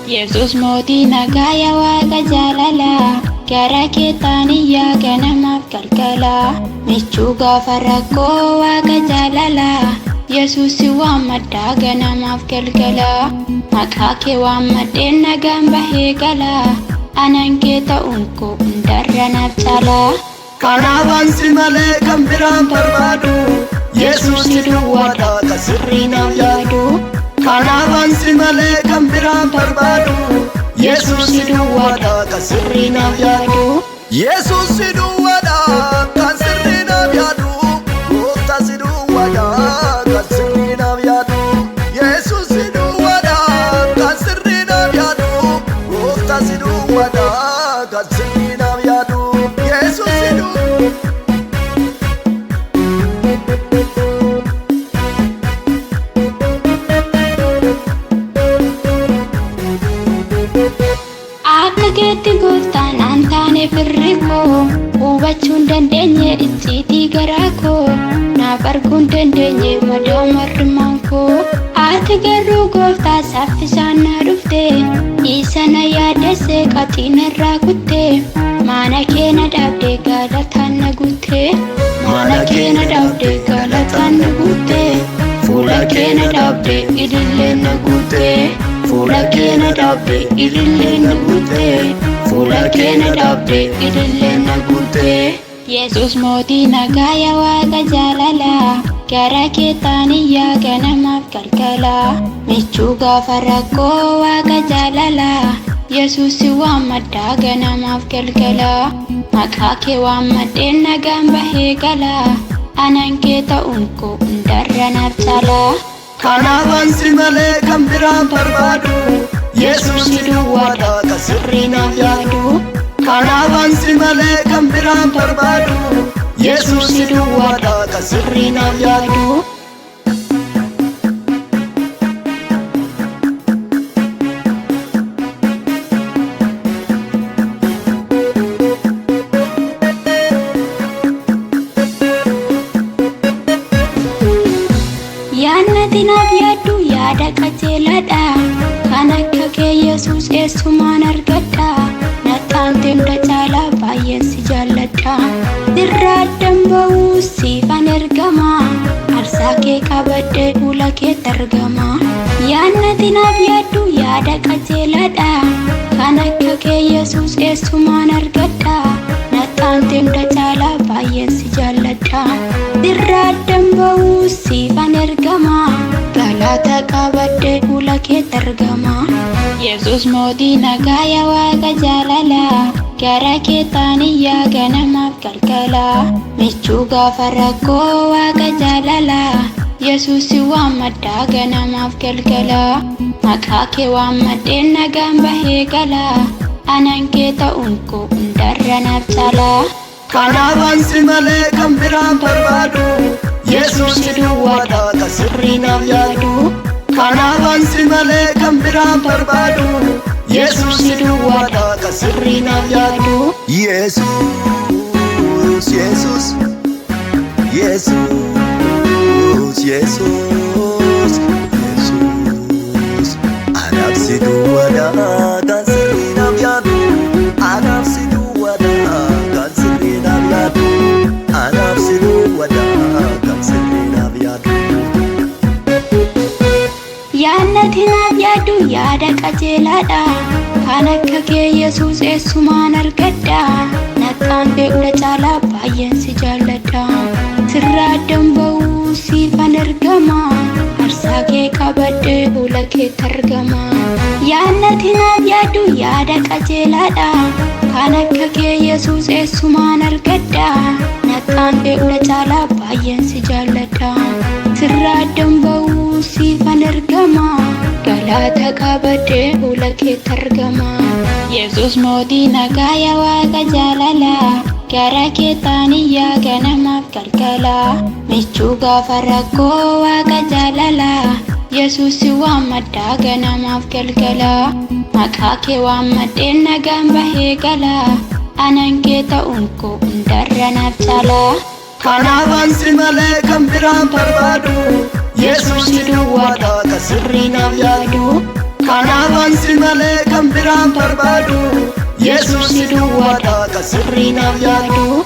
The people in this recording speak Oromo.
Yesus mootii nagaa yaa Waaqa jaalalaa, gara kee taaniyyaa ganamaaf galgalaa. Michuu gaafa rakkoo Waaqa jaalalaa, Yesus si waammadhaa ganamaaf galgalaa. Maqaa kee waammadheen nagaan bahee galaa, anan kee ta'uun koo hundarra naaf caalaa. Kanaaf ansi malee kan biraan barbaadu, Yesuus si duwwaadha kan sirrii naaf yaadu. Kanaaf ansi malee kan biraan barbaadu, Yesuus si duwwaadha kan sirrii naaf yaadu. Yesuus si duwwaadha kan sirrii naaf yaadu. Gooftaa si duwwaadha kan sirrii naaf yaadu. Yesuus si duwwaadha kan sirrii naaf yaadu. Gooftaa si duwwaadha kan sirrii naaf yaadu. Yesuus si duwwaadha. Akka keetti gooftaan aan taane firri koo, hubachuu hin dandeenye icciitii garaa koo, naaf arguu hin dandeenye madaa marrumaan koo. Ati garuu gooftaa saffisaan na dhufte, isa na yaaddesse qaxii narraa kutte, mana kee na dhaabde galataan na guutte, mana kee na dhaabde galataan na guutte, fuula kee na dhaabde ililleen na guutte. Fuula kee na dhaabde ililleen na guutte, fuula kee na dhaabde ililleen na guutte. Yesus mootii nagaa yaa Waaqa jaalalaa, gara kee taaniyyaa ganamaaf galgalaa. Michuu gaafa rakkoo Waaqa jaalalaa, Yesus si waammadhaa ganamaaf galgalaa. Maqaa kee waammadheen nagaan bahee galaa, anan kee ta'uun koo hundarra naaf caalaa. Kanaaf ansi malee kan biraan barbaadu, Yesuus si duwwaadha kan sirrii naaf yaadu. Kanaaf ansi malee kan biraan barbaadu, Yesuus si duwwaadha kan sirrii naaf yaadu. Yaadnati naaf yaaddu yaada qajeelaadha. Kan akka kee Yesuus eessumaan argadha. Naxxaante hunda caalaa baay'een si jaalladha. Sirraa addan ba'uu siifan ergama. Aarsaa kee qabadhee fuula keetti argama. Yaadnati naaf yaaddu yaada qajeelaadha. Kan akka kee Yesuus eessumaan argadha. Naxxaante hunda caalaa baay'een si jaalladha. Sirraa addan ba'uu siifan ergama. Galata qabadhee fuula keetti argama. Yesus mootii nagaa yaa Waaqa jaalalaa, gara kee taaniyyaa ganamaaf galgalaa. Michuu gaafa rakkoo Waaqa jaalalaa, Yesus si waammadhaa ganamaaf galgalaa. Maqaa kee waammadheen nagaan bahee galaa, anan kee ta'uun koo hundarra naaf caalaa. Kanaaf ansi malee kan biraan barbaadu, Yesuus si duwwaadha kan sirrii naaf yaadu. Kanaaf ansi malee kan biraan barbaadu, Yesuus si duwwaadha kan sirrii naaf yaadu. Yesuus, Yesuus, Yesuus, Yesuus, Yesuus. Anaaf si duwwaadha kan sirrii naaf yaadu. Anaaf si duwwaadha kan sirrii naaf yaadu. Anaaf si duwwaadha kan sirrii naaf yaadu. Yaadnati naaf yaaddu yaada qajeelaadha. Kan akka kee Yesuus eessumaan argadha. Naxxaan hunda caalaa baay'een si jaalladha. Sirraa addan ba'uu siifan ergama. Aarsaa kee qabadhee fuula keetti argama. Yaadnati naaf yaaddu yaada qajeelaadha. Kan akka kee Yesuus eessumaan argadha. Naxxaan hunda caalaa baay'een si jaalladha. Sirraa addan ba'uu siifan ergama. Galata qabadhee fuula keetti argama. Yesus mootii nagaa yaa Waaqa jaalalaa, gara kee taaniyyaa ganamaaf galgalaa. Michuu gaafa rakkoo Waaqa jaalalaa, Yesus si waammadhaa ganamaaf galgalaa. Maqaa kee waammadheen nagaan bahee galaa, anan kee ta'uun koo hundarra naaf caalaa. Kanaaf ansi malee kan biraan barbaadu, Yesuus si duwwaadha kan sirrii naaf yaadu. Kanaaf ansi Kanaafan si malee kan biraan barbaadu. Yesuus si duwwaadha kan sirrii naaf yaadu.